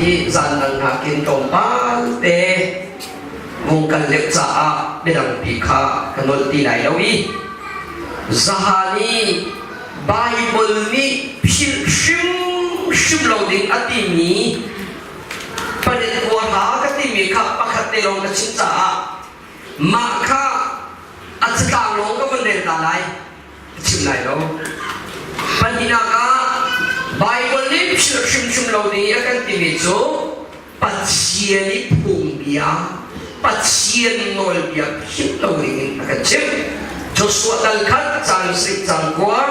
hi zan dang nakin tlawmpal te vung kal deuh caah biadangpi kha ka nolh ti lai lo i zahan i Baibal nih philh hrimhrim lo ding a timi palet hla ka timi kha pakhat te lawng ka chim caah mah kha a catlang lawng ka vun rel ta lai. Chim lai lo. Pahnihnak ah Baibal nih philh hrimhrim lo ding i a kan timi cu Pathian i phungbia, Pathian nawlbia philh lo ding in a kan chimh. Joshua dal khat caan sarih caan kua.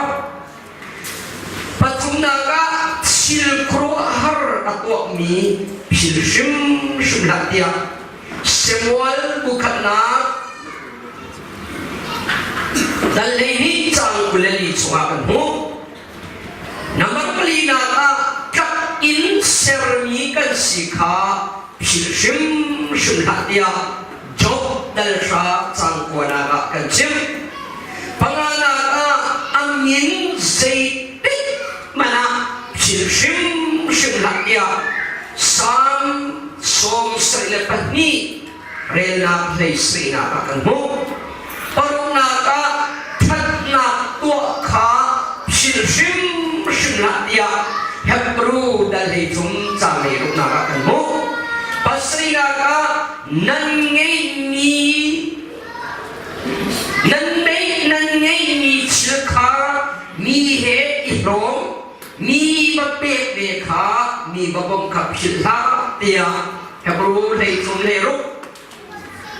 Pathumnak ah thil khuaruahhar a tuahmi philh hrimhrim hlah tiah Samuel bukhatnak dal 12 cang 24 chungah kan hmuh. Nambar palinak ah tlak in sermi kan si kha philh hrimhrim hlah tiah Job dal hra cang kuanak ah kan chim. Panganak ah a min zeitik hmanh ah philh hrimhrim hlah tiah Salm 72 relnak hleisihnak ah kan hmuh. Paruknak ah ṭhatnak tuah kha philh hrimhrim hlah tiah Hebru dal hleithum caang hleiruknak ah kan hmuh. Pasarihnak ah nan ngeihmi nan neih nan ngeihmi thil kha mi he i hrawm mi va pek ve kha mi va bawmh kha philh hlah tiah Hebru 13 le ruk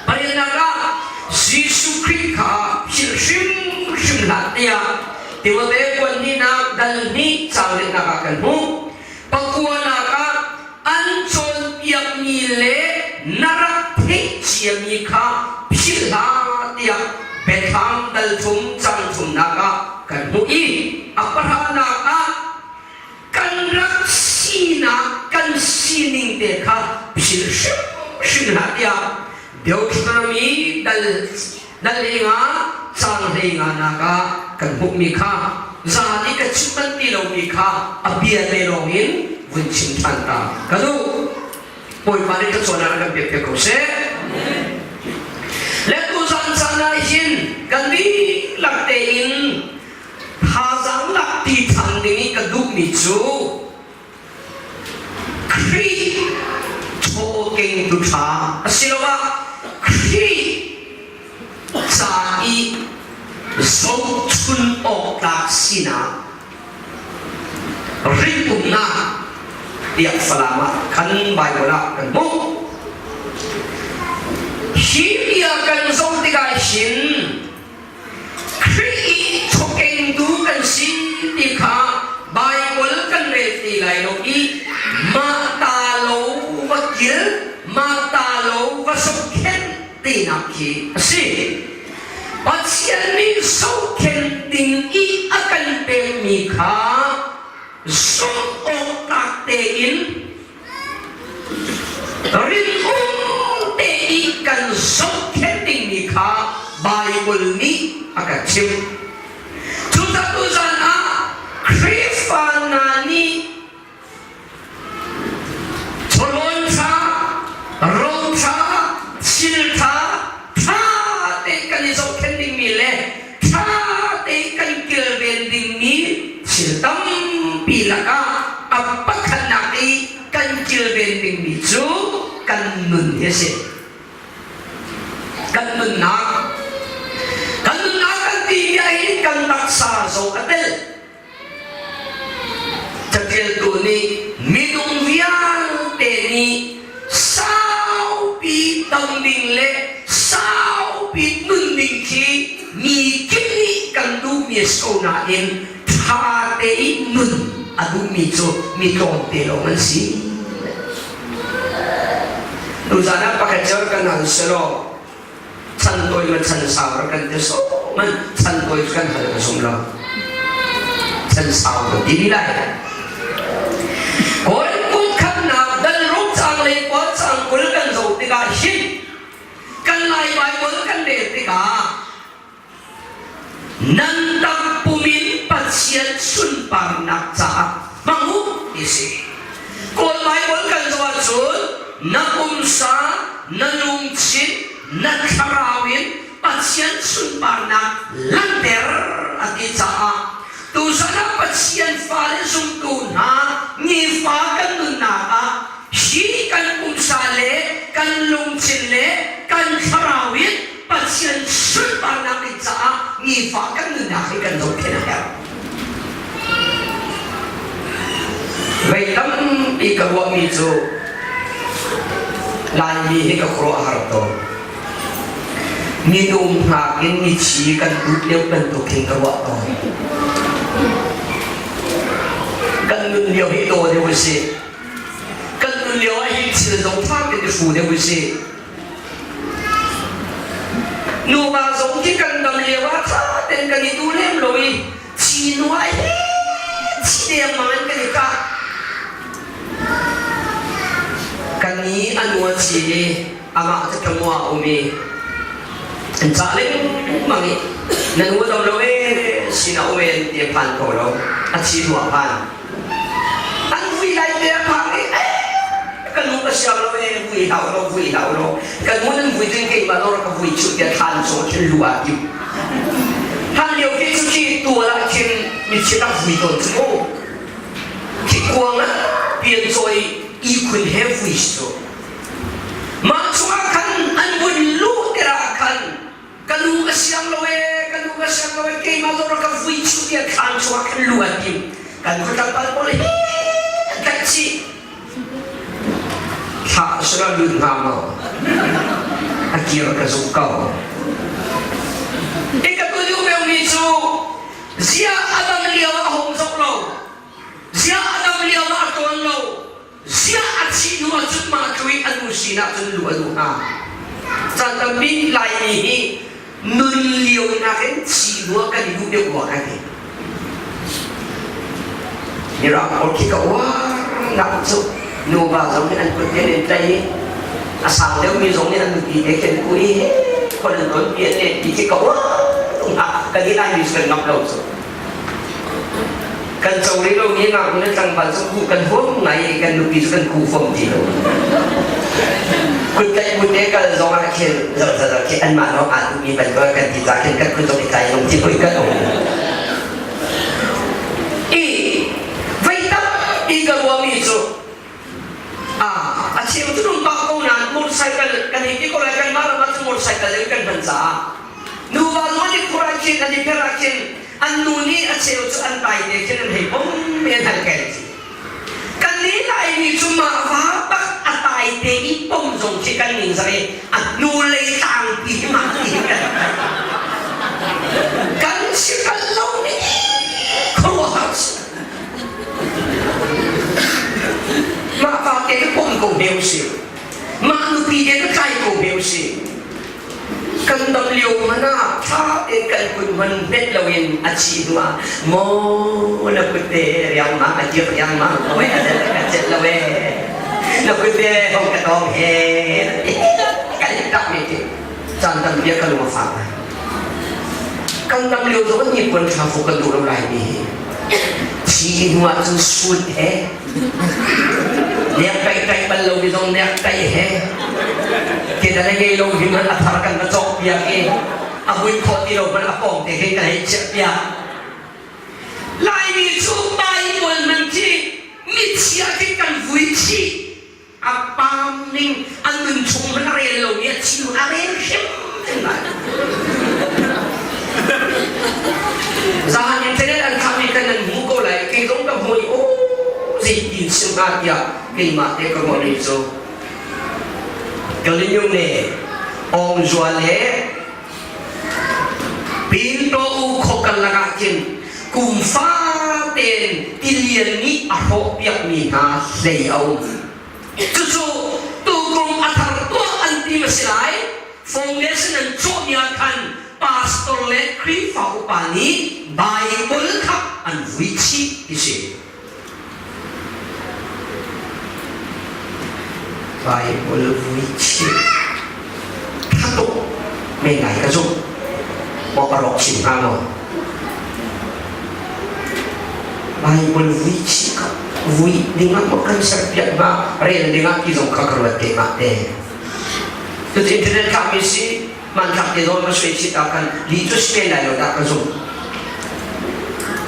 pariatnak ah Jesuh Khrih kha philh hrimhrim hlah tiah Timote kuan hnihnak dal hnih caang lehnak ah kan hmuh. Pakuanak ah an cawnpiakmi le na rak theih ciami kha philh hlah tiah Biathlam dal thum cang thumnak ah kan hmuh i a pahranak ah kan rak sinak kan sining te kha philh hrimhrim hlah tiah Deuteronomy dal dal hleinga cang hleinga nak ah kan hmuhmi kha zan i ka chim bal ti lomi kha a bia te lawng in vun chim ṭhan ta ka duh. Bawipa nih thlacawnnak kan pek piak ko seh. Le tuzan caan ah hin kan dihlak tein thazaang lak ti ṭhan ding i ka duhmi cu Khrih chaw kengtu ṭha asiloah Khrih ca i zohchun awk tlak sinak rinpumnak tiah Falam ah khan Baibal ah kan hmuh. Hi bia kan zoh tikah hin Khrih i chawkengtu kan si ti kha Baibal kan rel ti lai lo i mah ta lo va kil, mah ta lo va zohkhenh tinak khi a si. Pathian nih zohkhenh ding i a kan pekmi kha zumh awk tlak tein Rinung te i kan zohkhenh dingmi kha Baibal nih a kan chimh. Cucaah tuzan ah Khrihfa hna nih chawhlawn ṭha, ro ṭha, thil ṭha, ṭha tein kan i zohkhenh dingmi le ṭha tein kan kilven dingmi thil tampi lakah a pakhatnak i kan kilven dingmi cu kan nun hi a si. Kan nunnak kan nunnak kan ti ahhin kan taksa zong a tel. Catialtu nih minung vialte nih saupi dam ding le saupi nun ding khi mi kip nih kan duhmi a si ko nain ṭha tein nun a duhmi cu mi tlawmte lawng an si. Tuzaan ah pakhat cio kan hal selaw chan tawi ma chan sau rak kan ti so man chan tawi kan hal ka sum lo chan sau kan ti lai kawi kum khatnak dal ruk cang le kwa cang kul kan zo tikah hin kan lai bible kan rel tikah Nan takpum in Pathian sunparnak caah hmang u ti si. Kawl Baibal kan zoh ahcun. ahcun na pumsa, na lungthin, na thlarau in Pathian sunparnak langhter a ti caah tuzan ah Pathian fale zumtu hna nifa kan nunnak ah hi kan pumsa le kan lungthin le kan thlarau in Pathian sunparnak ding caah nifa kan nunnak hi kan zohkhenh a herh. Vei tampi ka ruahmi cu Laimi hi ka khuaruah a har tawn. Minung hngak in mithi kan lut lio bantuk hin ka ruah tawn. Kan nun lio hi daw deuh a si. Kan nun lio ah hin thil zong fak in i hru deuh a si. Nuva zong khi kan dam lio ah tha tein kan i duh lem lo i thi hnu ah hi thi dengmang in kan i kah. Kan i a nu a thi i amah cu ṭamua a um i an cah lengmang i na nu a dam lo ee sin a um ee an ti a phan ko lo a thi hnu ah phan an vui lai te a phang i ee ka nu ka siang lo ee vui hau lo vui hau lo ka nu nan vui cun keimah lor ka vui chuh tiah thlan chung khin lu ah tim hlan lio khi cu khi tual ah khin mithi rak vui tawn cu mu khi kuang ah pian cawi ihkhun he vui si cu Mah chungah khan an vun luh tikah khan ka nu ka siang lo ee, ka nu ka siang lo ee, keimah zong rak ka vui chuh tiah thlan chungah khan luh an tim. Kan khuatlangpal pawl hi an tlaih chih. Thlah sila lut hnga maw? A kir ka zumh ko. I ka tu duh mi cu ziah a dam lio ah a hung zoh lo, ziah a dam lio ah a ṭawn lo, Ziah a thih hnu ah cun mah tlu i a nu sinah cun luh a duh hnga? Caan tampi Laimi hi nun lio nakin thih hnu ah kan i duh deuh rua ka ti. Mirang pawl khi ka uar nak cu nuva zong nih an kut te an tlaih i a sang deuhmi zong nih an nupi te khi an kuh i khon an ton pi an len ti khi ka uar tung hna kan i Laimi cu kan ngamh lo cu. Kan co rih lomi ngaknu le tlangval cu kuh kan huam ngai i kan nupi cu kan kuh fom ti lo. Kut tlaih bu te kal zong ah khin zohzat ah khin anmah lawng aa duhmi bantuk kan ti ca khin kan kut zong i tlai lung ti hoi kan um. I voi tampi ka ruahmi cu a cheu cu lungpak ko nain motorcycle kan hei ti ko lai kanmah ram ah cun motorcycle in kan hman caah nuva zong an i phur ah khin an i pher ah khin an nu nih a cheu cu an tai te khin an hei pom i an hal kel ci kan nih laimi cu mah va bak a tai te i pom zong khi kan ning zak i a hnu lei tlangpi hi mah ti kan kan si kal lo ni khuaruahhar si Mah pa te ka pom ko hme usih. Mah nupi te ka tlai ko hme usih. Kan dam lio hmanh ah tha tein kan kut hman hmet loin a ci hnu ah maw na kut te riangmang a dir riangmang ko eh a ka celh lo eh na kut te hong ka tong he kan tak mi ti caan tampi ah ka lung a fak lai kan dam lio zong ni puan tha fu kan duh lo lai mi hi Thi hnu ah cun suit he nek tai tai bal lo mi zong nek tai he ke da le ngei lo hi man a thar kan va cawk piak i a hui khawh ti lo man a pawng te khin kan hei chiah piak Laimi cu Bible man khi michia khi kan vui chih a pam ning a nun chung hmanh a rel lomi a thi a rel hrim lai. Zahan internet an thahmi kan nan hmu ko lai kei zong ka hmu i aw zeitin sim hnga tiah keimah te ka ruahmi cu Galileo le Aung Zua le Pinto u khokal lakah khin kum fatein tilian nih a hrawhpiakmi hna hlei a um. Cucu tukum a thar tuah an ti a si lai. Foundation an cawhmi ah khan pastor le Khrihfa upa nih Bible kha an vui chih ti si. Bible vui chih tha tuk men lai ka zumh. Maw ka rawk chin hnga maw? Bible vui chih ko. Vui ding ah maw kan serpiak hnga rel ding ah ti zong kha ka ruat te mah te. Cucu internet thlakmi si hmanthlak te zawn ka suai chit ah khan li cu si men lai lo dah ka zumh.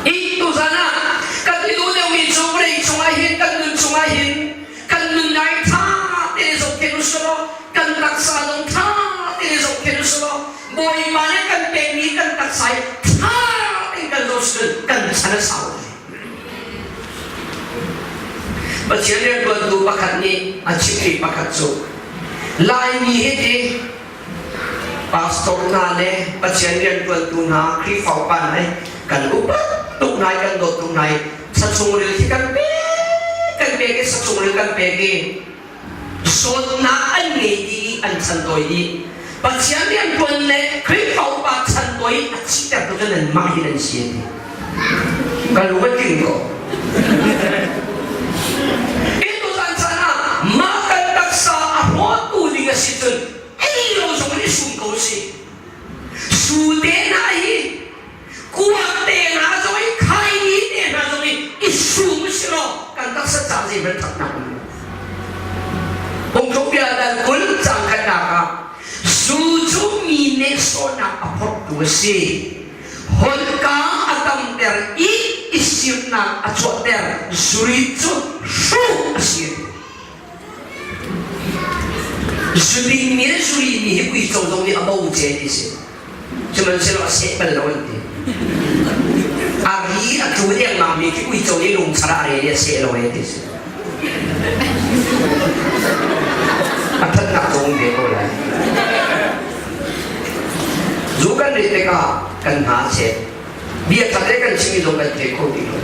I tuzan ah kan i duh deuhmi cu vawlei cungah hin kan nun chungah hin kan nunnak hi ṭha tein zohkhenh u sih law kan taksa zong ṭha tein zohkhenh u sih law Bawipa nih kan pekmi kan taksa hi ṭha tein kan zoh si kan chan a sau lai. Pathian rianṭuantu pakhat nih a chimmi pakhat cu Laimi hi ti pastor hna le Pathian rianṭuantu hna Khrihfa upa hna hi kan upat tuk hna i kan dawt tuk hna i sachungril khi kan pek kan pek i sachungril kan pek i zawtnak an ngei dih i an chantawi dih. Pathian rianṭuan le Khrihfa upa chantawi a thihtertu cu nanmah hi nan si a ti. Ka lung a tling ko. Tuzan caan ah mah kan taksa a hrawtu ding a si cun ei lo zong in i sum ko si. Su te hna hi kuak te hna zong i khaini te hna zong i i sum si law kan taksa ca zeihmanh ṭhatnak um lo. Phungthluk bia dal 20 cang khatnak ah zu cu mi nehsawhnak a phorhtu a si. Holhka a tamter i i sirnak a chuahter. Zuri cu hruh a si. Zuding mi le zuri mi hi uico zong nih a bo ce ti si. Sihmanhsehlaw a seh bal lo an ti. A ri a tlu dengmang mi khi uico nih lungchar ah a rel i a seh lo e ti si. A thatnak zong um ve ko lai. Zu kan rit tikah kan hna a chet. Bia that le kan chimmi zong kan thei kho ti lo.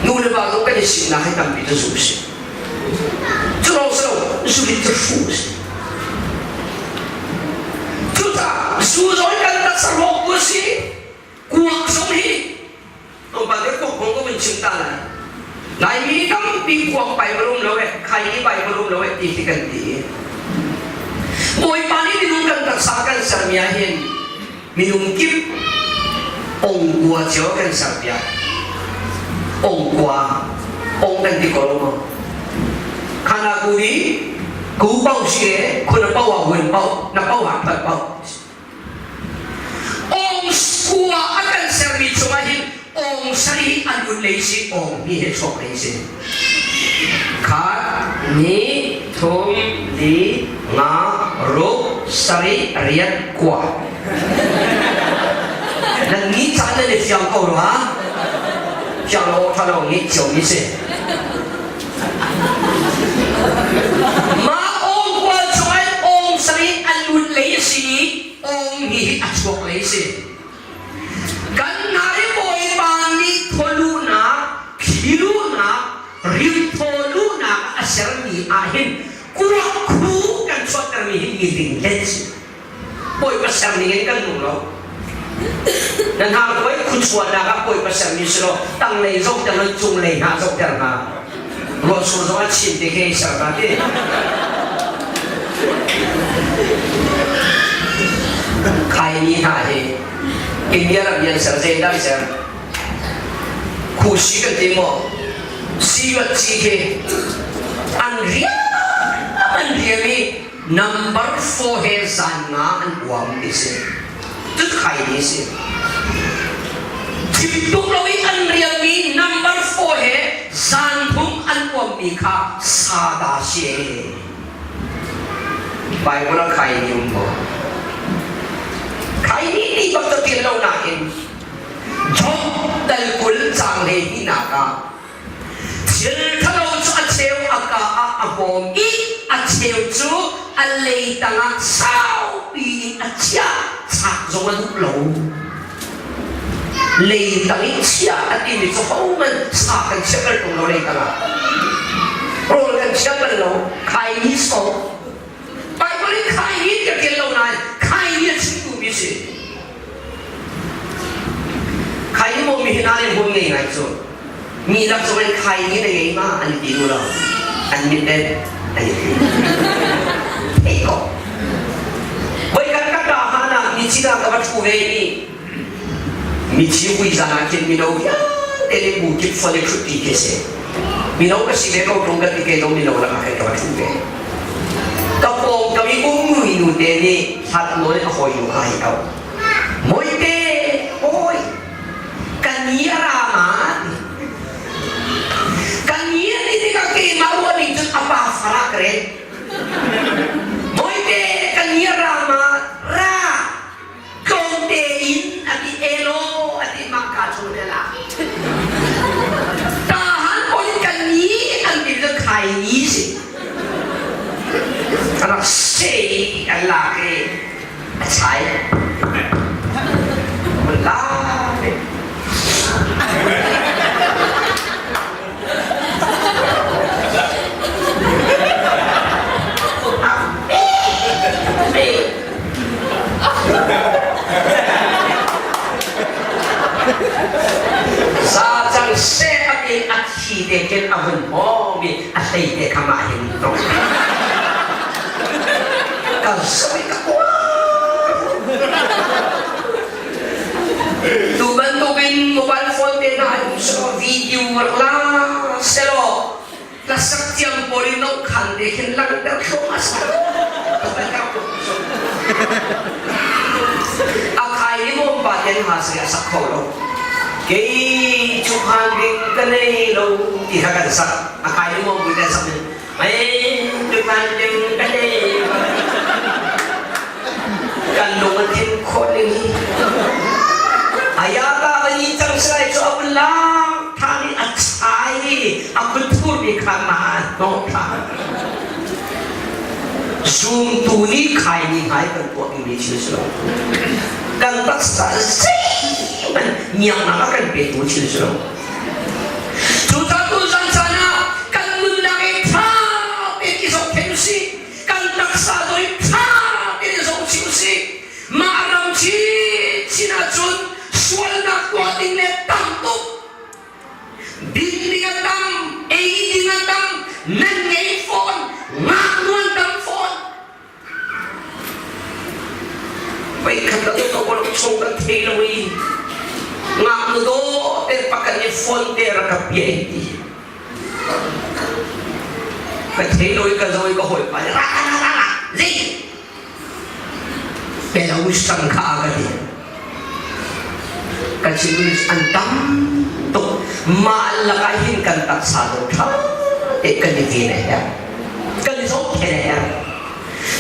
Nu le va zong kan i siknak hi tampi cu zu si. Cu lawng si lo, zu hi cu hruh a si. Cucaah zu zong hi kan taksa rawk a si, kuak zong hi tlawmpal te kuak kong ka vun chim ta lai. Laimi tampi kuak Bible um lo eh, khai Bible um lo eh ti hi kan ti. Bawipa nih minung kan taksa kan sermi ah hin minung kip ongkua cio kan serpiak. Ongkua, ong kan ti ko lo maw? Khana ku ni ku pau si le khuna pau ah hun pau na pau ah phat pau. Ong kua a kan sermi chungah hin ong sari an un lei si ong hi he chuak lei si. Khat, ni, thum, li, nga, ruk, sarih, riat, kua. Nan ni caan nan i fiang ko rua. Fiang lo tha lo ngeih cio mi si. Mah ong kua chungah ong sarih an lut lei a si i ong hi a chuak lei a si. Kan hna i Bawipa nih thawluhnak, thliluhnak, rimthawluhnak a sermi ah hin kuak khu kan chuahtermi hi mi dinglet si. Bawipa serning in kan nung lo. Na hna kuai khuchuahnak ah Bawipa sermi si lo, tanglei zohter lo, cunglei hna zohter hna. Ruahsur zong ah chin te khi ser hna ti. Khaini hna hi India ram yan ser zeidah ser khusi kan ti maw sivat ci khi an riam an riam i number 4 he zan nga an uam ti si tut khaini si Thimtuk lo i an rialmi number 4 he zan thum an uammi kha sada si. Bible ah khai ni um maw? Khai ni ti bak ta tial lo nain Job dal 20 cang hlei hnihnak ah Thil thalo cu a cheu a ka ah a hmawm i a cheu cu a lei tangah saupi in a chiah chak zong a duh lo. Lei tang i chiah a timi cu hohmanh sa kan chiah bal ṭung lo lei tangah. Rawl kan chia bal lo, khai ni so. Bible in khai ni ti a ṭial lo nain khai ni a chim duhmi a si. Khai ni maw mi hi na le hmun ngei ngai cu. Mi lak zong in khai ni na ngei ma an ti duh lo. An mit le an i thei ko. Voi kan ka ta hana mithi da ka va thu ve i mithi vui zan ah khin mino vialte le bu kip fon i thut ti khi si. Mino ka si ve ko ṭung ka ti kei zong mino lakah khin ka va ṭhu ve. Ka pawngkam i ummi nute nih hlat nawl in a hawinu kha hei auh. Mawite, hawi, kan ni a ra ma ti. Kan ni a ti tikah keimah ruah ning cun a pa farah ka rel. Mawite, kan ni a ra ma? Ra. Tlawmte in a ti elaw a ti mah ka cu ne la. Tahan pon kan ni an ti cu khai ni si. Rak sei an lak i a chai. Mun la Za cang seh a ti a thi te khin a hun hawng i a hlei te kha mah hin tong. Ka sawi ka kuat. Tu bantukin mobile phone te hna an um selaw video rak la selaw hlasak thiam pawl in no khan te khin langhter thluahmah sa. A khai ni mom pa ten ha se a sak kho lo. Kei chu phan ding ka nei lo ti kha kan sak. A khai ni mom kan sak ni. Mei chu phan ding ka nei kan lung a thin khawh ning hi. Ayaka ka ni cang sai chu a vun lang than i a chai i a kut thur mi kha ma hnawh than. Zumtu nih khaini ngai kan tuah dingmi thil si lo. Kan taksa zeihmanh miaknak a kan petu thil si lo. Cucaah tuzan caan ah kan nunnak i ṭha tein i zohkhenh usih. Kan taksa zong i ṭha tein i zohchih usih. Mah ram chinchin ahcun sualnak tuah ding le tam tuk Din ding a tam, ei ding a tam, nan ngei fawn, ngaknu an tam fawn. Voikhat la ka ko chung kan thei lo i ngaknu do te pakan i phone te rak ka pia ti. Ka thei lo i ka zo i ka hawi pa ra ra ra ra zei Belarus ram kha ka ti. Kan chimmi an tam tuk. Mah lakah hin kan taksa zong ṭha te kan i ven a herh. Kan i zohkhenh a herh.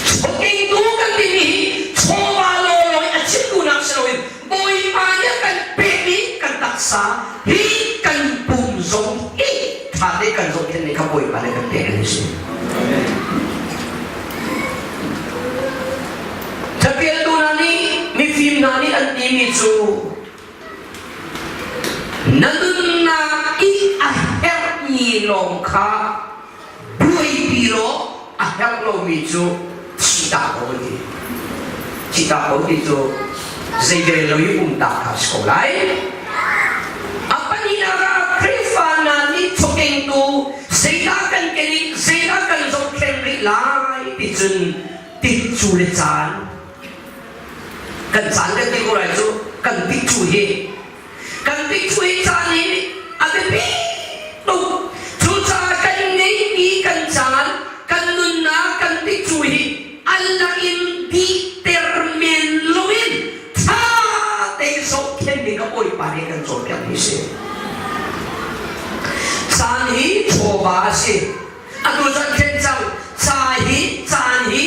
Chawkingtu kan timi hi chawva lawlaw in a chimtu nak si loin Bawipa nih a kan pekmi kan taksa hi kan pum zong hi ṭha te kan zohkhenh ning kha Bawipa nih kan pek a si. Capialtu hna nih mifim hna nih an timi cu na nunnak i a herhmi lawng kha buaipi law a herh lomi cu thihtak ko an ti. Thihtak ko ti cu zeirel lo i umtak kha si ko lai. A pahnihnak ah Khrihfa hna nih chawkengtu zeidah kan ken i zeidah kan zohkhenh rih lai ti cun tikcu le caan kan caan kan ti ko lai cu kan tikcu hi kan tikcu hi caan hi a biapi tuk cucaah kan ngeihmi kan caan kan nunnak kan tikcu hi an lakin dihter men loin ṭha tein zohkhenh ding a Bawipa nih kan cawnpiakmi a si. Caan hi chawva a si. Atu caan khen cang ca hi caan hi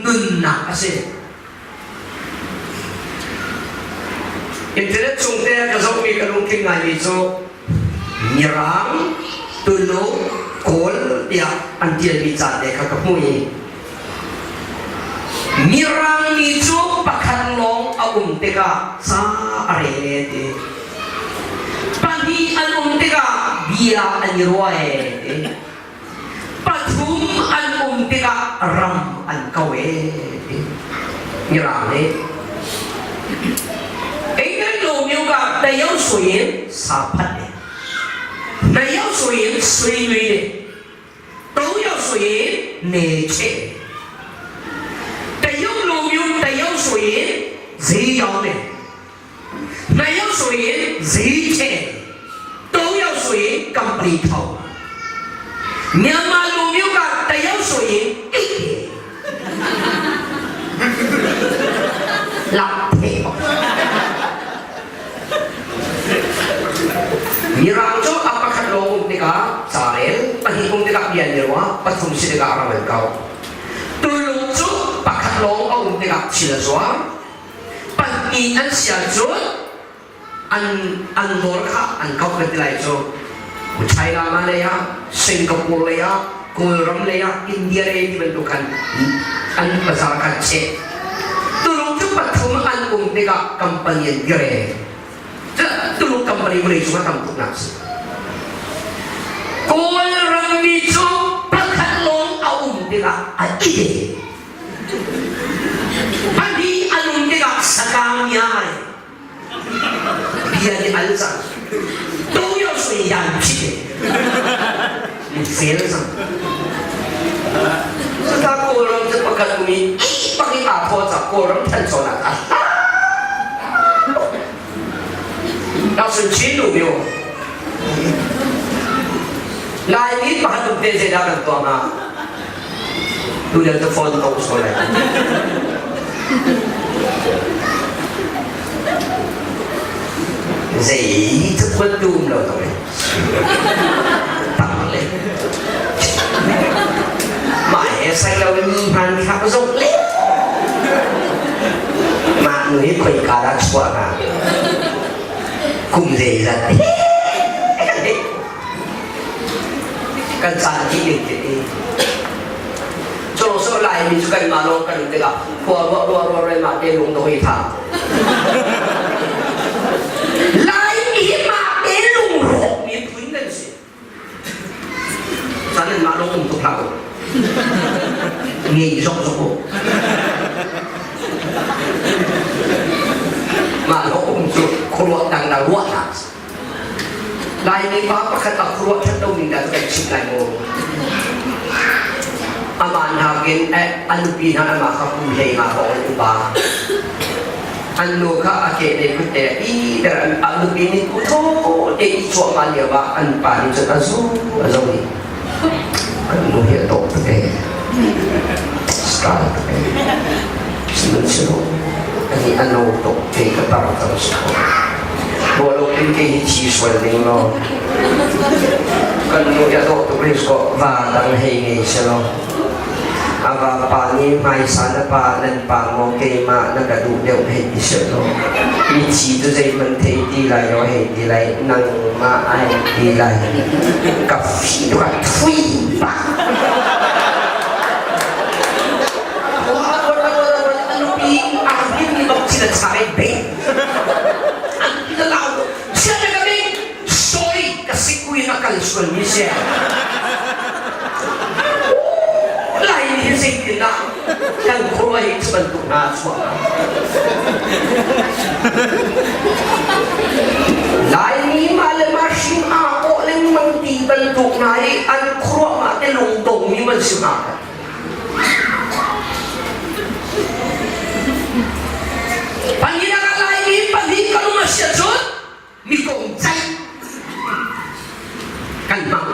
nunnak a si. Internet chung te ka zohmi ka lungtling ngaimi cu Mirang, Tuluk, Kawl tiah an tialmi ca te kha ka hmuh i Mirang mi cu pakhat lawng a um tikah ca a rel e ti. Pahnih an um tikah bia an i ruah e ti. Pathum an um tikah ram an ko e ti. Mirang nih England lo miu ka tayo suin sa phat e. Tayo suin sui nui ne. 都要水内切，得有路用，得有水谁要呢？没有水谁切？都要水咁里头。Myanmar လူမျိုးကတယောက်ဆိုရင်အိတ်တယ်လာဖေးMirang cu a pakhat lawng um tikah carel, pahnih um tikah bia ni rua, pathum si tikah ram an kau. Tuluk cu pakhat lawng a um tikah thil a zuar. Pahnih an si ahcun an an dawr kha an kauh kan ti lai cu. China ma lei ah, Singapore lei ah, Kawlram lei ah, India lei ti bantuk khan an bazar kha cheh. Tuluk cu pathum an um tikah company an dire. Tuluk company vawlei cung ah tam tuk nak si. Kawlram mi cu pakhat lawng a um tikah a ide. Pahnih an um tikah sakang yai bia nih al cang. To yo sui yan phit mi fel cang. Cuta Kawlram cu pakhat um i pakhat aa thaw cang Kawlram thanchonak a hla. 那是秦鲁没有？Laimi pakhat um te zeidah kan tuah hnga? Tu lio cu phone ko so lai. Zei cu khuat tu um lo to le. Tang le. Mah he sai lo in hman thlak zong le. Mah nu hi khoika dah chuah hnga? Kum zeizat kan caan dih ning ti Cawsawh Laimi cu kanmah lawng kan um tikah khua ruah ruah ruah ruah mah te lung dong i tha. Laimi hi mah te lungrawk miphun kan si. Caan nan mah lawng um tuk hlah u. Ngei zok zok u. Mah lawng um cu khuaruah dang na ruah hlah. Laimi pa pakhat a khuaruah ṭhat lo ning dah cu kan chimh lai maw? Amah nakin eh, a nupi hna amah kha kum 15 hrawng an upa. An nu kha a kehlei kut te i der an nupi nih thaw te i chuahmah lio ah an pa nih cun a zu a zo i kan nu hi a dawh tuk ee style tuk ee sihmanhsehlaw ani a no tuk te ka tar cang si ko ruah lo in ke hi thi sual ding law kan nu hi a dawh tuk rih ko va dang hei ngei selaw A vapa nih hmaisa na pa nan pa maw keimah na ka duh deuh hei ti sehlaw mithi cu zeihmanh thei ti lai lo hei ti lai nangmah ai ti lai ka fi tuk ah thui pah nupi aa hlim bak thil a char i be an ti lau sian ka bing sorry ka sikui na kal sual mi si Lai hi zeitindah kan khua hi cu bantuk hna a chuah Laimi mah le mah hrim aa awh lengmang ti bantuk hna hi an khuaruahmah te lungdongmi man si hnga. Pahnih ah Laimi pahnih kan um a si ahcun mi kong ceih kan hmang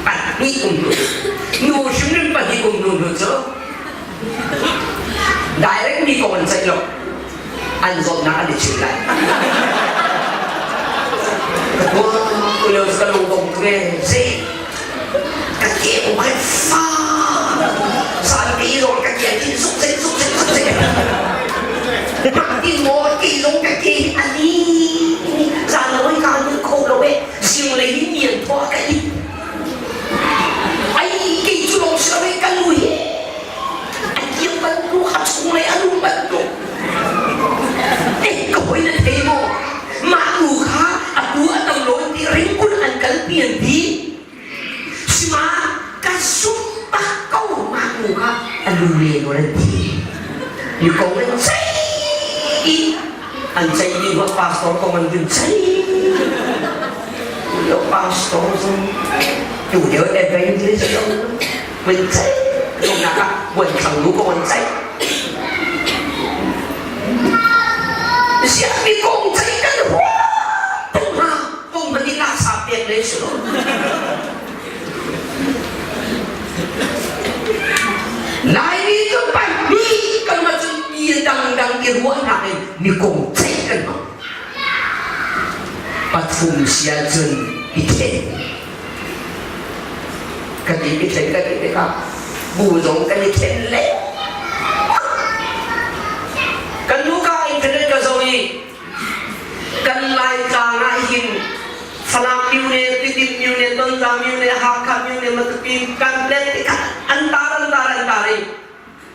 pahnih um nu nu hrimhrim pahnih um nu nu cu direct mi kong an ceih lo an zawtnak an i chim lai ka tuah lio ka lung dong tuk e zei ka ke um kai fa san ke zong ka ke tin suk sek suk sek suk sek mak tin mo ke zong ka ke ani zan lo ka nu kho lo e sing lei ni nian tho ka i ai ke chu long sila we kan nu hi ai kiam ban tu ha chung lei anu ban tu eh ka hoi na thei mo ma nu kha atu atam lo ti ringkun an kal pi an ti sima ka sum bak ko ma nu kha alu le no an ti ni ko an chei i an chei ni ho pastor kong an vun chei lo pastor zong tu deu evangelist zong vun chei nak ah buan thang nu kong an chei Siah mi kong chei kan huam tung hna tung hna nih laksa pek le si lo. dang i ruahnak in mi kong ceih kan hmang. Pathum si ahcun i then. Kan i i then kan i tikah bu zong kan i then le. Kan nuka internet ka zoh i kan Laitlang ah hin Falam myu ne, Tidim myu ne, Tonzang myu ne, Hakha myu ne, Matupi kan plet tikah an tar an tar an tar i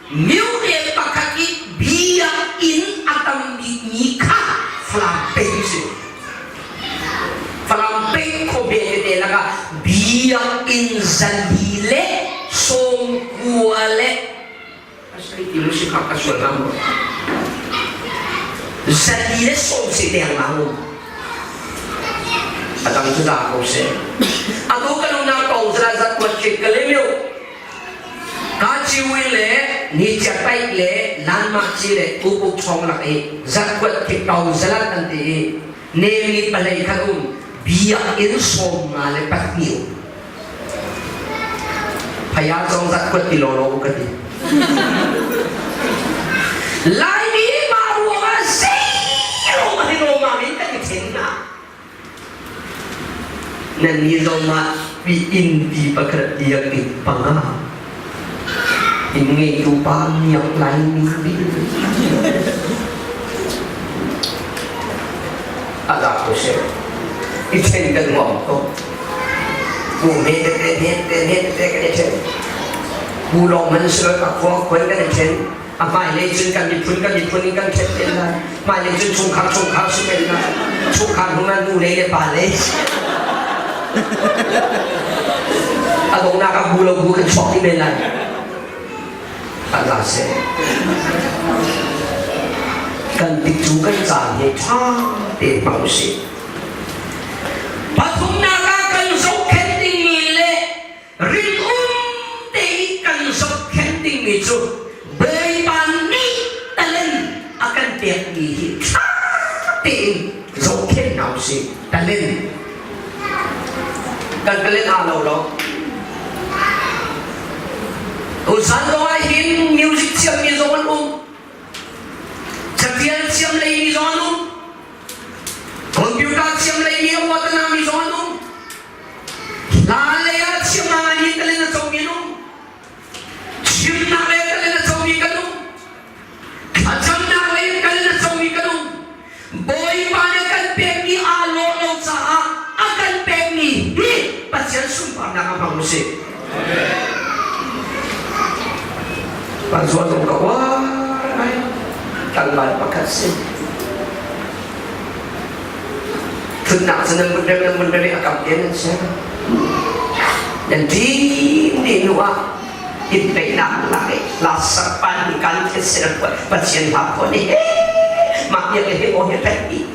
myu ne pakhat i biakinn a tam bikmi kha Falam peng si. Falam peng khuabe tete lakah biakinn zali le sawmkua le Zali le sawm si dengmang um. A dang cu dah ko seh. Atu kan unau tong zala zat kuat chit ka lem yu. Ka chiwi le ni chia pai le lan ma chi le pupuk chong lak i zat kuat thik tong zalat an ti i ne mi palei khat um biakinn sawm nga le pahnih um. Phaya zong zat kuat ti lawlaw ka ti. Laimi mah ruangah zero ma hi ma min kan i then na. Nan ni zong mah pi inn ti pakhat biak in panga. Inn ngeitu pa miak lai mi bi. A ko se. I then kan ngom ko. Bu me te te he te he te kan i then. Bu lawng man si lo a khua khuan kan i then. A hmailei cun kan miphun kan miphun in kan then ten lai. Hmailei cun chungkhar chungkhar si men lai. Chungkhar hnu ah nu lei le pa lei. A donghnak ah bu lo bu kan chuak ti men lai. A za seh. Kan tikcu kan caan hi ṭha tein hmang usih. Pathumnak ah kan zohkhenh dingmi le rinum tein kan zohkhenh dingmi cu Bawipa nih talent a kan pekmi hi ṭha tein zohkhenh hna usih. Talent. Kan talent aa lo lo. Tuchan zong ah hin music thiammi zong an um. Catial thiam leimi zong an um. Computer thiam leimi a uatanami zong an um. Hla lei ah thiam ngaingai talent a comi an um. Chimnak lei talent a comi kan um. Thlacamnak lei talent a comi kan um. Bawipa nih a kan pekmi aa lawh lo caah a kan pekmi hi Pathian sunparnak ah hmang usih. Panzuan zong ka uar ngai. Tlangval pakhat si. Thutnak cu nan mun rem nan mun rem i a kam te nan ser. Nan ṭim dih hnu ah inn peihnak lak i lasak pan kan thil Pathian hla phuan i mah biak hi aw hi pek dih.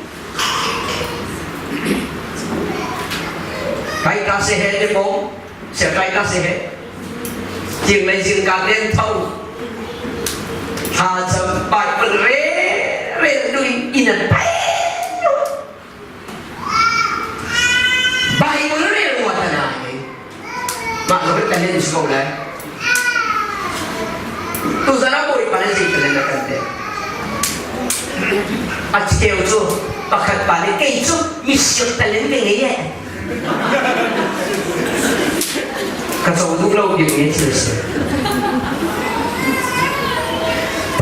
Kai ka se he te bom se kai ka se he jing lei jing ka den tho tha cham Bible re re duin in an pai Bible rel ruat na hi mah lo kan hin si ko lai tuzan ah Bawipa nih zei talen a kan pek a cheu cu pakhat pa nih kei cu misiak talen ka ngei eh ka co duh lo ding mi thil si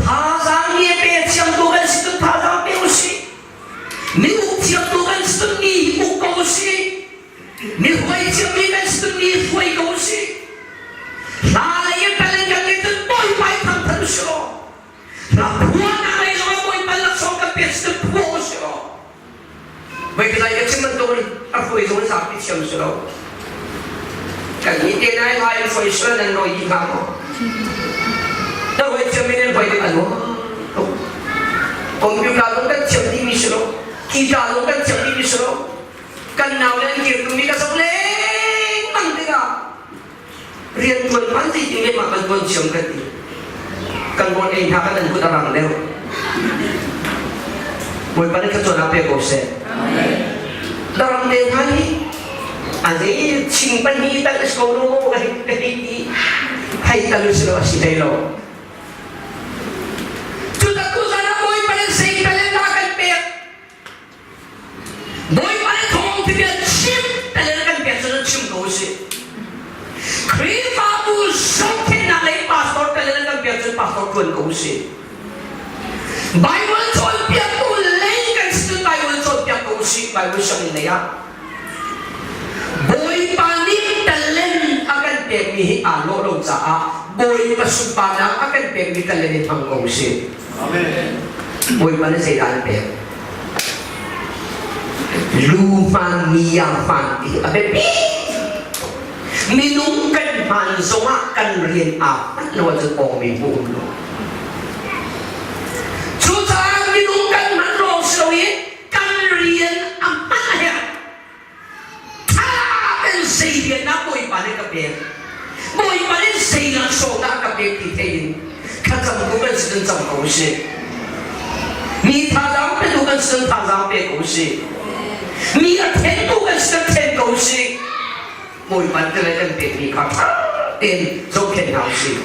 thazaang mi a pe thiamtu kan si tu thazaang pe usih Mi uk thiamtu kan si cun mi hi uk ko usih. Mi hruai thiammi kan si cun mi hruai ko usih. Hla lei in tal in kan ngeih cun Bawipa i thangthat usih law. Hla phuahnak lei zongah Bawipa laksawng kan pek si cun phuah usih law. Voi ka zai ka chim bantuk in a hruai zong zapi thiam si lo. Kan nih te nai lai in hruai sual nan nawi dih hnga maw? Na hruai thiam in nan hruai ding a nuam tuk. Computer lung kan thiam dihmi si lo. Guitar lung kan thiam dihmi si lo. Kan nau le an kir tungmi ka zoh lengmang tikah rian tuan hman ti ti mah kan tuan thiam kan ti. Kan rawl ei hna kan an kut a rang deuh. Bawipa nih thluachuah pe ko seh. Daram te hna hi a zei ching pahnih tal is ko lo ka hei ka hei ti hei tal si lo a si hlei lo. Cutak tu zan ah Bawipa. pastor ṭuan ko usih. Bible cawnpiaktu lei kan si Bible cawnpiak ko usih Bible sianginn lei ah. Bawipa nih talent a kan pekmi hi aa lawh lo caah Bawipa sunparnak a kan pekmi talent in hmang ko usih. Amen. Bawipa nih zeidah an pek? Lu hmaan mi yang hmaan ti hi a biapi. Minung kan hmaan zongah kan rian aa hman lo ahcun awmi hmuh um lo. Cucaah minung kan hman lawng si loin kan rian a hman a herh. Tha ten zei rian dah Bawipa nih ka pek? Bawipa nih zei laksawng dah ka pek ti thei in thlacam tu kan si cun cam ko usih. Mi thazaang petu kan si cun thazaang pe ko usih. Mi a thentu kan si cun then ko usih. Bawipa nih le kan pekmi kha ṭha tein zohkhenh hna usih.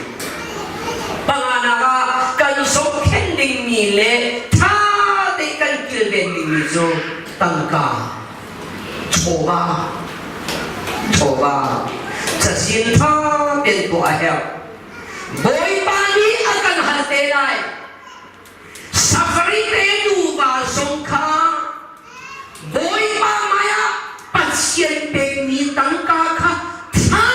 Panganak ah kan zohkhenh dingmi le ṭha tein kan kilven dingmi cu tangka, chawva, chawva, cazin ṭha tein tuah a herh. Bawipa nih a kan hal te lai. Safari te nuva zong kha Bawipa hmaiah Pathian pekmi tangka kha ṭha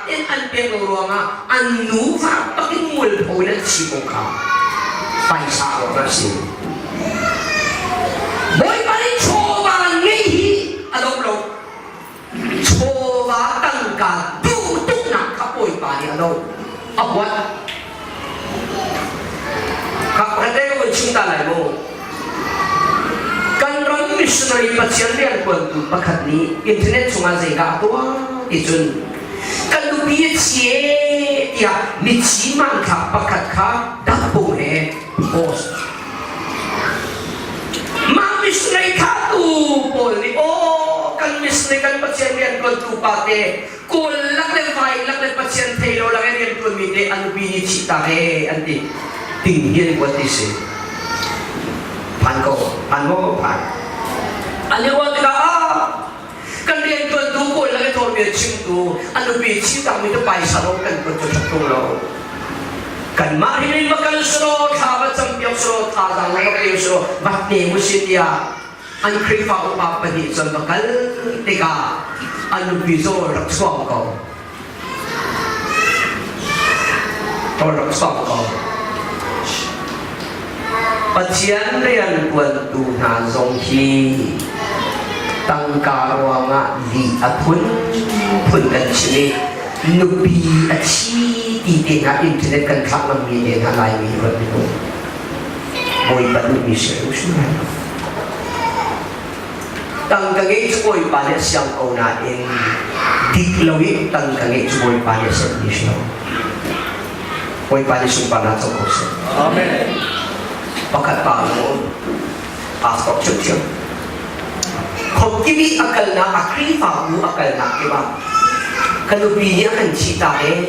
tein an pek lo ruangah an nuva bakin mualpho in an si ko kha paisa ruangah a si. Bawipa nih chawva ngeih hi a doh lo. Chawva tangka duh tuknak kha Bawipa nih a doh. A huat. Kha te kan chim ta lai mu. Kan ram missionary Pathian riantuantu pakhat nih internet chungah zeidah a tuah ti cun kan nupi a chie tiah mithi hmanthlak pakhat kha dahpung he post. Mah missionary thahtu pawl nih aw kan missionary kan Pathian riantuantu pa te Kawl lak le vai lak le Pathian thei lo lak i riantuanmi te an nupi nih thih ta he an ti. Ting hi an kuat ti si. Phan ko, phan maw phan. An i ruah tikah ah kan riantuantu kawl lak i tawlbia chimtu an nupi thih takmi te paisa lo kan kuat cu ṭhat tung lo. Kanmah hi min va kal selaw thla va campiak selaw thazaang va pe selaw va hnem usih tiah an Khrihfa upa pahnih cun va kal tikah an nupi zawl rak chuak ko. Rawl rak chuak ko. Pathian riantuantu hna zong hi tangka ruangah lih a phunphun kan chim i nupi a thi ti te hna internet kan thlah ngammi te hna Laimi ruat minung. Bawipa duhmi si lo hrim lai lo. Tangka ngeih cu Bawipa nih a siang ko nain dik lo i tangka ngeih cu Bawipa nih a sermi si lo. Bawipa nih sunparnak co ko seh. Amen. Pakhat pa lo pastor ṭhiamṭhiam. Khopkimi a kalnak a Khrihfabu a kalnak kip ah ka nupi nih a kan thih ta ee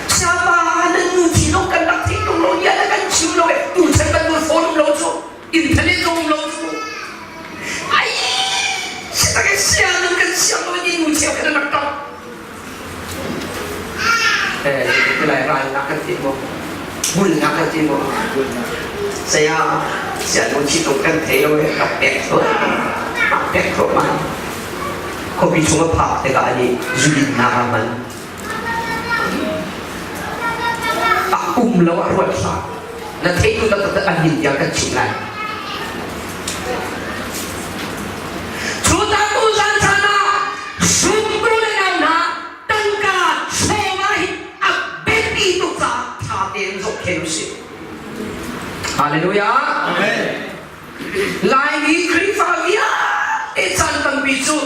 Sapa nan nu thi lo kan rak theih tung lo ya na kan chim lo e tu chan kan nu phone um lo cu internet zong um lo cu ai si tak sia nu kan siang lo ni nu cheu kan rak tong eh ti lai rai na kan ti mo bul na kan ti mo saya sia nu chi tung kan thei lo e rak pek tho pek tho ma khuapi chung a phak tikah nih zudin nak a hman A um lo ah ruat hlah. Na theih tu taktak an min tiang kan chimh lai. Cu tu zan caan ah zumtu le nau hna tangka chawva hi a biapi tuk caah tha tein zohkhen usih. Hallelujah. Amen. Laimi Khrihfa vialte caan tampi cu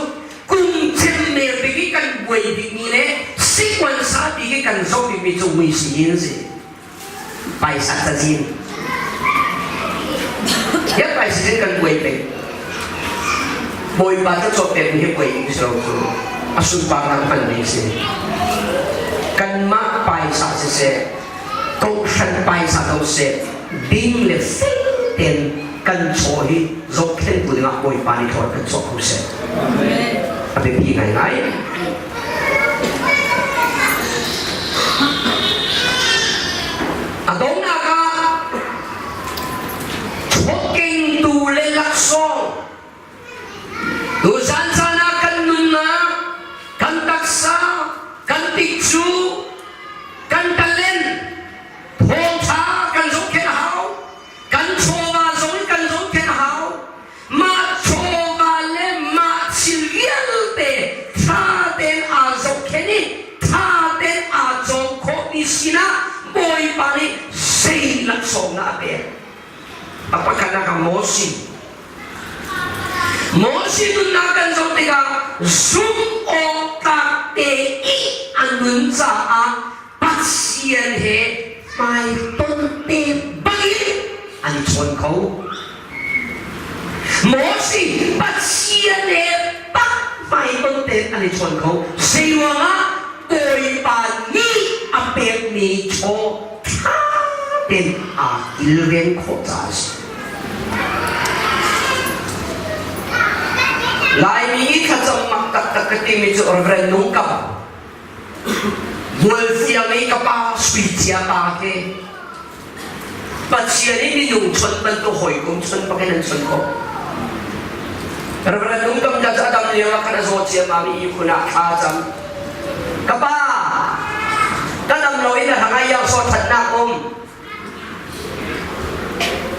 kum cemmel bik i kan buai bikmi le sikwansa bik i kan zoh bikmi cu muisinin a si. Paisa cazin. Hian paisa cazin kan buai peng. Bawipa cu cawpek hi buai ding si lo cu a sunparnak hman ding si. Kanmah paisa siseh, kawhhran paisa ko seh ding le fel tein kan chaw hi zohkhentu dingah Bawipa nih thawn kan chuah ko seh. A biapi ngaingai. Laksawng Tuzan caan ah kan nunnak, kan taksa, kan tikcu, kan talent, thawngṭha kan zohkhenh a hau, kan chawva zong kan zohkhenh a hau. Mah chawva le mah thil vialte ṭha tein aa zohkhenh i ṭha tein aa cawm khawhmi sinah Bawipa nih zei laksawng dah a pek? A pakhatnak ah Moses. Moses nunnak kan zoh tikah zumh awk tlak te i a nun caah Pathian he hmaiton te bangin an i chawn kho. Moses Pathian he bak hmaiton tein an i chawn kho. Zeiruangah Bawipa nih a pekmi chaw ṭha tein aa kilven khawh caah a si. Laimi thlacam mak taktak ka timi cu Reverend Nung Kam Mualfiang i ka pa sui cia pa ke Pathian i minung chawnh bantuk hawikom chawnh bakin an chawnh khawh. Reverend Nung Kam cu a dam lio ah khan a zaw ciammam i ihkhun ah thla a cam. Ka pa, ka dam lo in a hang ai saw thatnak um.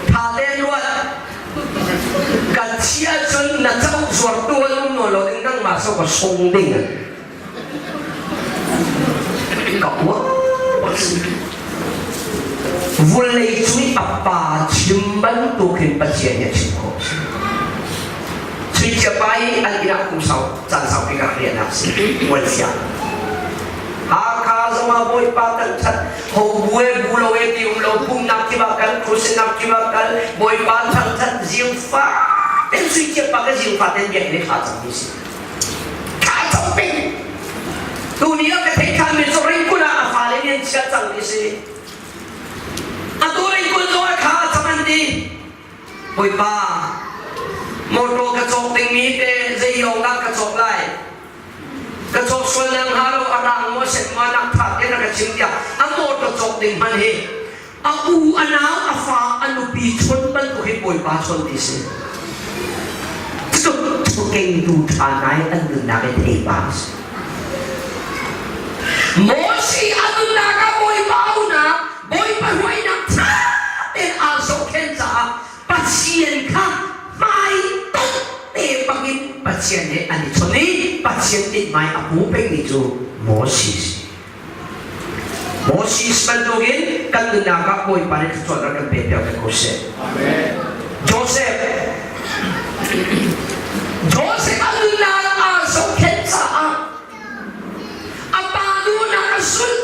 Tha tein ruat. Kan chia cun na co zuar tu an um nawn lo ding nangmah so ka sung ding. Ka uar bak si. Vulei cung i a pa chim bantuk hin Pathian nih a chim khawh. Sui cia pa i an inn ah kum sau caan saupi ka rak riahnak si. Mualsiang. Hakha zongah Bawipa kan that ho bu e bu lo e ti um lo pumnak kip ah kal krusinak kip ah kal Bawipa thangthat zingfa ten sui cia pa ka zingfa ten biakinn i thla cam mi si. Thla cam peng. Tuni ah ka theih than mi cu ringkun ah a fale nih an chiah cang mi si. Atu ringkun zong ah thla cam an ti. Bawipa, motor ka cawk dingmi te zei lawng dah ka cawk lai? Ka cawk sual nang hnga lo a rang maw set maw nak tha tein a ka chim tiah a motor cawk ding hman hi a u a nau a fa a nupi chon bantuk hin Bawipa chon ti si. Cutuk kengtu ṭha ngai an nunnak i thei pa a si. Moses a nunnak ah Bawipa aunak, Bawipa hruainak ṭha tein aa zohkhenh caah Pathian kha hmaitonh te bangin Pathian he an i chawnh i Pathian mithmai a hmu pengmi cu Moses. Moses bantukin kan nunnak ah Bawipa nih thluachuah rak kan pek piak ve ko seh. Joseph Joseph a nunnak aa zohkhenh caah a pa duhnak a zulh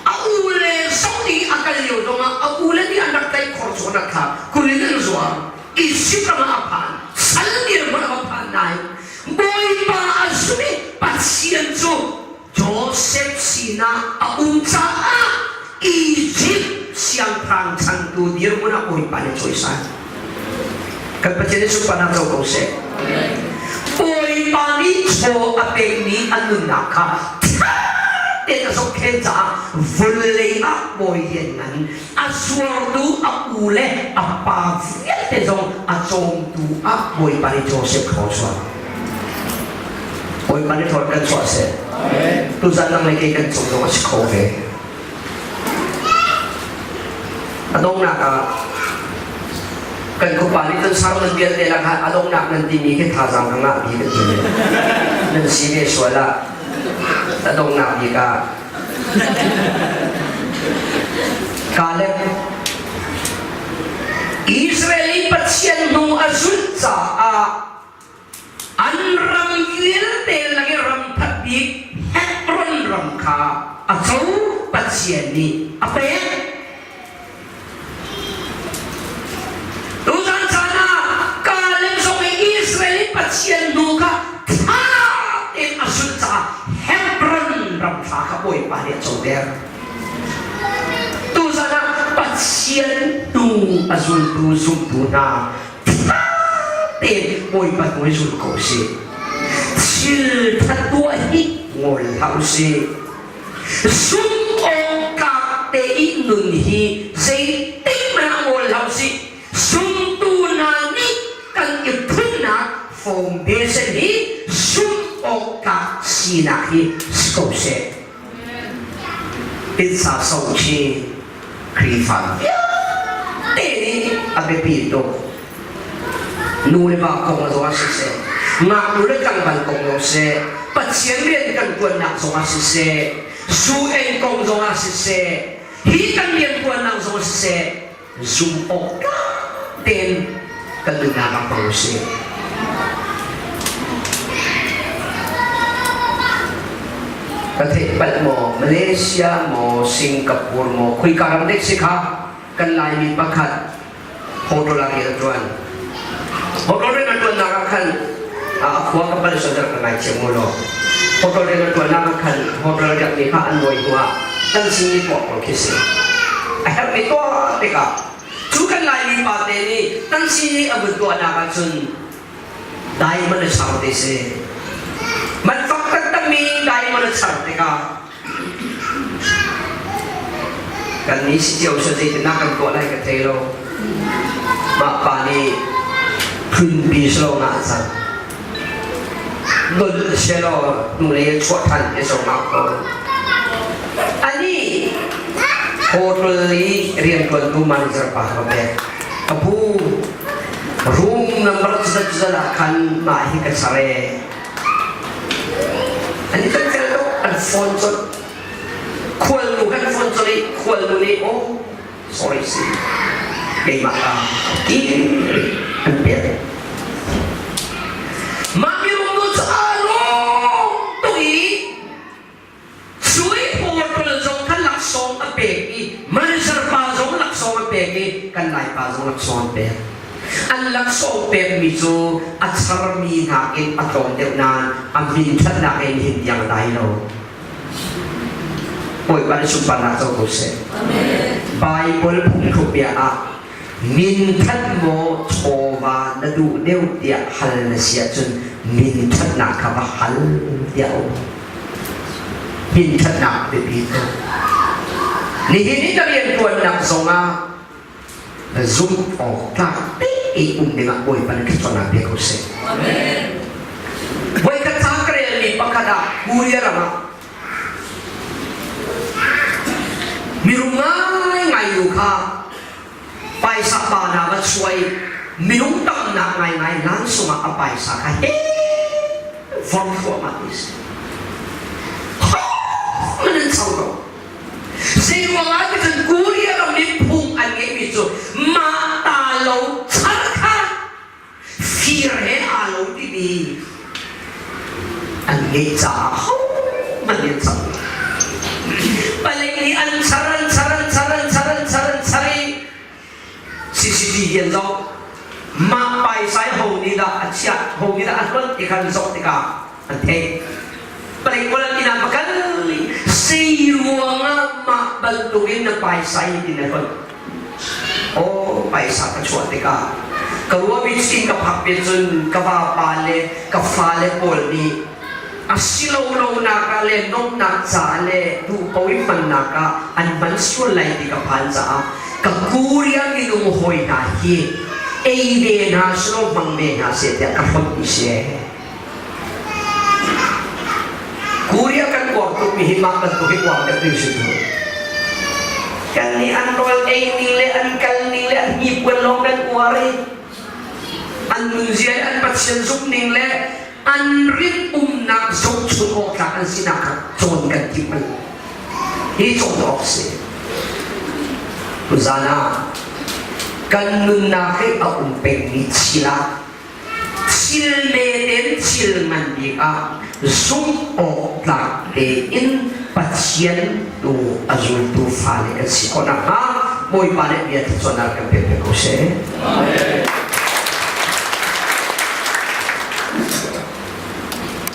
a u le zong nih a kal lio zongah a u le nih an rak tlaih khor cu an rak thlak kulin an zuar Egypt ram ah a phan sal dirhmun ah a phan nain Bawipa a zumh i Pathian cu Joseph sinah a um caah Egypt siangpahrang changtu dirhmun ah Bawipa nih cawisan. Kan Pathian nih sunparnak co ko seh. Bawipa nih chaw a pekmi an nunnak kha ṭha tein a zohkhenh caah vawlei ah bawi lianngan a zuartu a u le a pa vialte zong a cawmtu ah Bawipa nih Joseph thluachuah. Bawipa nih thawt kan chuah seh. Tuzan nang le kei kan cung zong a si kho ve. A donghnak ah kan khuapa nih cun sermon vialte lakah a donghnak nan timi khi thazaang ka ngah bik a ti. Nan si ve sual ah a donghnak bik ah Kaleb Israel i Pathian hnu a zulh caah an ram vialte lak i ram that bik Hebron ram kha a co Pathian nih a pek. Tuzan caan ah Kaleb zong i Israel i Pathian hnu kha ṭha tein a zulh caah Hebron ram thla kha Bawipa nih a coter. Tuzan ah Pathian hnu a zultu zumtu hna ṭha tein Bawipa hnu i zul ko usih. Thil ṭha tuah hi ngol hlah usih. Zumh awktlak tein nun hi zeitik hmanh ah ngol hlah usih. Zumtu hna nih kan. tlawm besen hi zumh awk tlak sinak hi si ko seh. Pizza so khi Khrihfa vialte nih a biapi tuk. Nu le va kong zong ah siseh, ngaknu le tlangval kong zong seh, Pathian rian kan ṭuannak zong ah siseh, zu en kong zong ah siseh, hi kan rian ṭuannak zong ah siseh, zumh awk tlak tein kan nunnak ah hmang usih. Ka theih palh maw Malaysia maw Singapore maw khuika ram dek si kha kan Laimi pakhat hotel ah rian a ṭuan. Hotel rian a ṭuannak ah khan a khua ka pal sual ka ngaithiam mu law hotel rian a ṭuannak ah khan hotel riak mi kha an nawi hnu ah kan sin i tuah pawl khi si. A herhmi tuah tikah cu kan Laimi pa te nih kan sin i a vun tuahnak ahcun diamond a char te si. Man fak taktakmi diamond a char tikah Kan nih si cio sa zeitindah kan tuah lai ka thei lo. Mah pa nih phunpi silo nga a cang. Don selaw hnulei a chuah ṭhan te zong ah tawn. Anih hotel i rianṭuantu manager pa ka pek. Ka pu, room number zat zat ah khan mah hi ka char ee. An i kan tel lo, an phone colh. Khualnu kan phone colh i khualnu nih oh sorry si keimah ka ti an pek. Mah mirumnu cu aa lawm tuk i sui portal zong kha laksawng a pek i manager pa zong laksawng a pek i kan Laipa zong laksawng an pek. An laksawng pekmi cu a charmi nakin a tlawm deuh nain a min ṭhatnak in hin tiang a dai lo. Bawipa nih sunparnak co ko seh. Baibal phungthluk bia ah min that maw chawva na duh deuh tiah hal na si ahcun min thatnak kha va hal tiah um. Min thatnak biapi tuk. Nihin i ka rianṭuannak zongah zumh awk tlak tein um dingah Bawipa nih thluachuahnak pe ko seh. Voikhat ca ka relmi pakhat ah Korea ram ah mirum ngaingai nu kha paisa pa hna va chuai minung tamnak ngaingai langsung ah a paisa kha he vor thluahmah ti si. Man an chang lo. Zeiruangah ti cun Korea ram nih phung an ngeihmi cu mah ta lo char kha fir he aa lo timi an ngeih caah hohmanh nih an char. Palei nih an char an char an char an char an char an char i CCTV an zoh. Mah paisai ho nih dah a chiah, ho nih dah a hlonh ti kha an zoh tikah an theih. Palei pawl an inn ah va kal i sei ruangah mah bantukin na paisai ti na hlonh. Aw paisa ka chuah tikah ka ruami chin ka phak pian cun ka vapa le ka fale pawl nih a si lo lonak ah le nomnak caah le duh ko i hmannak ah an hman sual lai ti ka phan caah ka Korea minung hawi hna hi ei ve hna selaw hmang ve hna seh tiah ka hlonh mi si. Korea kan uar tukmi hi mah bantuk hi uar deuh ding si tu. Kan nih an rawl ei ning le an kal ning le an hnipuan lawng kan uar i an nunzia le an Pathian zumh ning le an rit umnak zohchun awk tlak an sinak kha cawn kan timh bal hi cawn awk si tuzan ah kan nunnak hi a um pengmi thil ah thil meten thil ngan bik ah zumh awk tlak tein Pathian tu a zultu fale kan si khawh nakhnga Bawipa nih bia thluachuahnak kan pek ve ko seh. Amen.